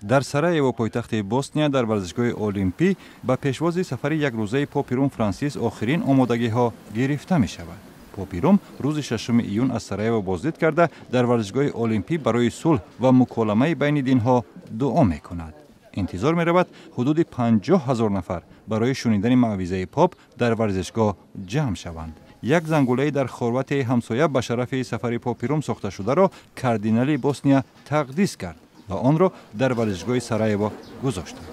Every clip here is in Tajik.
Дар Сараево, пойтахти Босния, дар варзишгоҳи Олимпӣ ба пешвози сафари якрӯзаи попи Рум Франсис охирин омодагиҳо гирифта мешавад. Попи Рум рӯзи 6 июн аз Сараево боздид карда, дар варзишгоҳи Олимпӣ барои сулҳ ва муколамаи байни динҳо дуо мекунад. Интизор меравад, ҳудуди 50 ҳазор нафар барои шунидани маъвизаи поп дар варзишгоҳ ҷамъ шаванд. Як зангулаи дар Хорватияи ҳамсоя ба шарафи сафари попи Рум сохташударо кардинали Босния тақдис кард ва онро дар варзишгоҳи Сараево гузоштанд.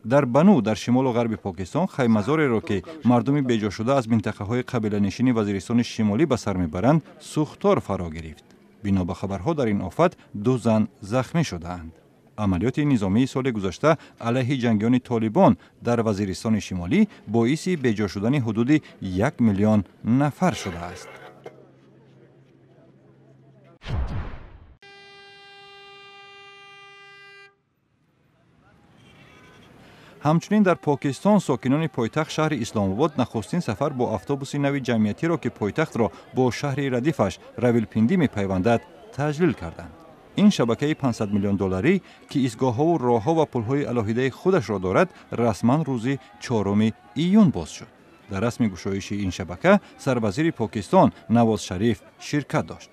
Дар Бану, дар шимолу ғарби Покистон, хаймазореро, ки мардуми беҷошуда аз минтақаҳои қабиланишини Вазиристони Шимолӣ ба сар мебаранд, сӯхтор фаро гирифт. Бино ба хабарҳо, дар ин офат ду зан захмӣ шудаанд. Амалиёти низомии соли гузашта алайҳи ҷангиёни Толибон дар Вазиристони Шимолӣ боиси беҷо шудани ҳудуди 1 миллион нафар шудааст. Ҳамчунин дар Покистон сокинони пойтахт, шаҳри Исломобод, нахустин сафар бо автобуси нави ҷамъиятиро, ки пойтахтро бо шаҳри радифаш Равилпиндӣ мепайвандад, таҷлил карданд. Ин шабакаи 500 миллион долларӣ, ки истгоҳҳову роҳҳо ва пулҳои алоҳидаи худашро дорад, расман рӯзи 4 июн боз шуд. Дар расми гушоиши ин шабака сарвазири Покистон Навоз Шариф ширкат дошт.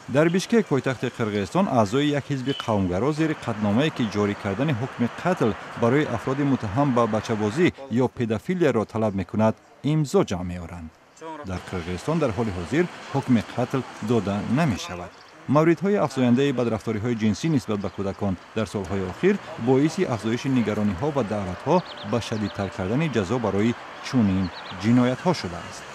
Дар Бишкек, пойтахти Қирғизистон, аъзои як ҳизби қавмгаро зери қатъномае, ки ҷорӣ кардани ҳукми қатл барои афроди муттаҳам ба бачабозӣ ё педофилияро талаб мекунад, имзо ҷамъ меоранд. Дар Қирғизистон дар ҳоли ҳозир ҳукми қатл дода намешавад. Мавридҳои афзояндаи бадрафториҳои ҷинсӣ нисбат ба кӯдакон дар солҳои охир боиси афзоиши нигарониҳо ва даъватҳо ба шадидтар кардани ҷазо барои чунин ҷиноятҳо шудааст.